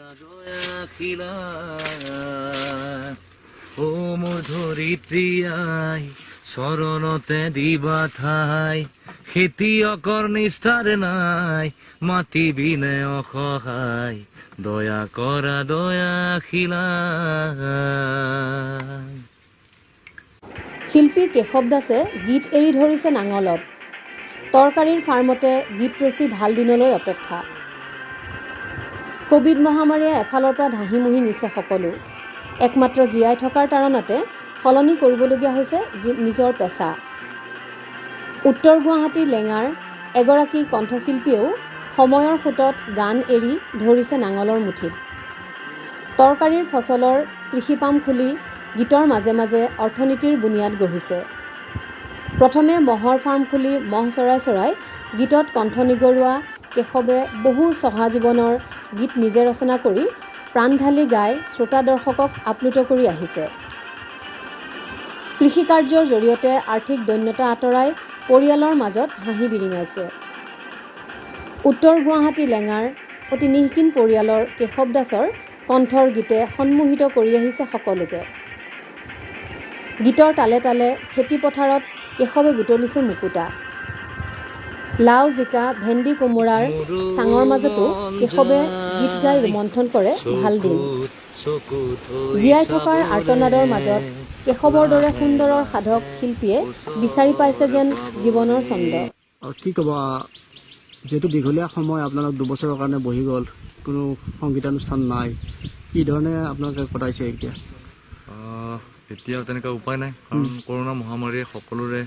দয়াশীলা, অ মোৰ ধৰিত্ৰী আই, চৰণতে দিবা ঠাই। খেতিয়কৰ নিষ্ঠাৰ নাই, মাটি বিনে অসহায়, দয়া কৰা দয়াশীলা। শিল্পী কেশৱ দাসে গীত এৰি ধৰিছে নাঙলত। তৰকাৰীৰ ফাৰ্মতে গীত ৰচি ভাল দিনলৈ অপেক্ষা। কভিড মহামাৰীয়ে এফালৰ পৰা ঢাহি মুহি নিছে সকলো। একমাত্ৰ জীয়াই থকাৰ তাড়নাতে সলনি কৰিবলগীয়া হৈছে নিজৰ পেচা। উত্তৰ গুৱাহাটী লেঙাৰ এগৰাকী কণ্ঠশিল্পীয়েও সময়ৰ সোঁতত গান এৰি ধৰিছে নাঙলৰ মুঠিত। তৰকাৰীৰ ফচলৰ কৃষিপাম খুলি গীতৰ মাজে মাজে অৰ্থনীতিৰ বুনিয়াদ গঢ়িছে। প্ৰথমে ম'হৰ ফাৰ্ম খুলি ম'হ চৰাই চৰাই গীতত কণ্ঠ নিগৰোৱা কেশৱে বহু চহা জীৱনৰ গীত নিজে ৰচনা কৰি প্ৰাণ ঢালি গাই শ্ৰোতা দৰ্শকক আপ্লুত কৰি আহিছে। কৃষিকাৰ্যৰ জৰিয়তে আৰ্থিক দৈন্যতা আঁতৰাই পৰিয়ালৰ মাজত হাঁহি বিৰিঙাইছে। উত্তৰ গুৱাহাটী লেঙাৰ অতি নিঃকিন পৰিয়ালৰ কেশৱ দাসৰ কণ্ঠৰ গীতে সন্মোহিত কৰি আহিছে সকলোকে। গীতৰ তালে তালে খেতি পথাৰত কেশৱে বুটলিছে মুকুতা। লাও, জিকা, ভেন্দি, কোমোৰাৰ চাঙৰ মাজতো কেশৱে গীত গাই ৰোমন্থন কৰে ভাল দিন। জীয়াই থকাৰ আৰ্তনাদৰ মাজত কেশৱৰ দৰে সুন্দৰৰ সাধক শিল্পীয়ে বিচাৰি পাইছে যেন জীৱনৰ ছন্দ। কি ক'ব, যিহেতু দীঘলীয়া সময় আপোনালোক 2 বছৰৰ কাৰণে বহি গ'ল, কোনো সংগীতানুষ্ঠান নাই, কি ধৰণে আপোনালোকে কটাইছে এতিয়া? এতিয়া তেনেকুৱা উপায় নাই, কাৰণ কৰোণা মহামাৰীয়ে সকলোৰে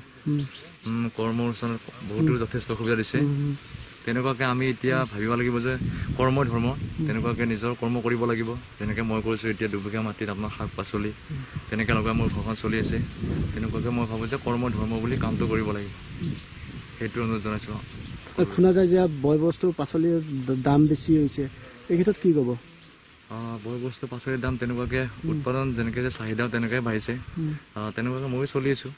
কৰ্ম অনুষ্ঠানত বহুতো যথেষ্ট অসুবিধা দিছে। তেনেকুৱাকৈ আমি এতিয়া ভাবিব লাগিব যে কৰ্মই ধৰ্ম। তেনেকুৱাকৈ নিজৰ কৰ্ম কৰিব লাগিব, যেনেকৈ মই কৰিছোঁ। এতিয়া 2 বিঘা মাটিত আপোনাৰ শাক পাচলি তেনেকৈ লগাই মোৰ ঘৰখন চলি আছে। তেনেকুৱাকৈ মই ভাবোঁ যে কৰ্মই ধৰ্ম বুলি কামটো কৰিব লাগিব। সেইটো অনুৰোধ জনাইছোঁ। শুনা যায় যে বয় বস্তু পাচলিৰ দাম বেছি হৈছে, এই ক্ষেত্ৰত কি ক'ব? বয় বস্তু পাচলিৰ দাম তেনেকুৱাকৈ, উৎপাদন যেনেকৈ যে চাহিদাও তেনেকৈ বাঢ়িছে। তেনেকুৱাকৈ ময়ো চলি আছোঁ।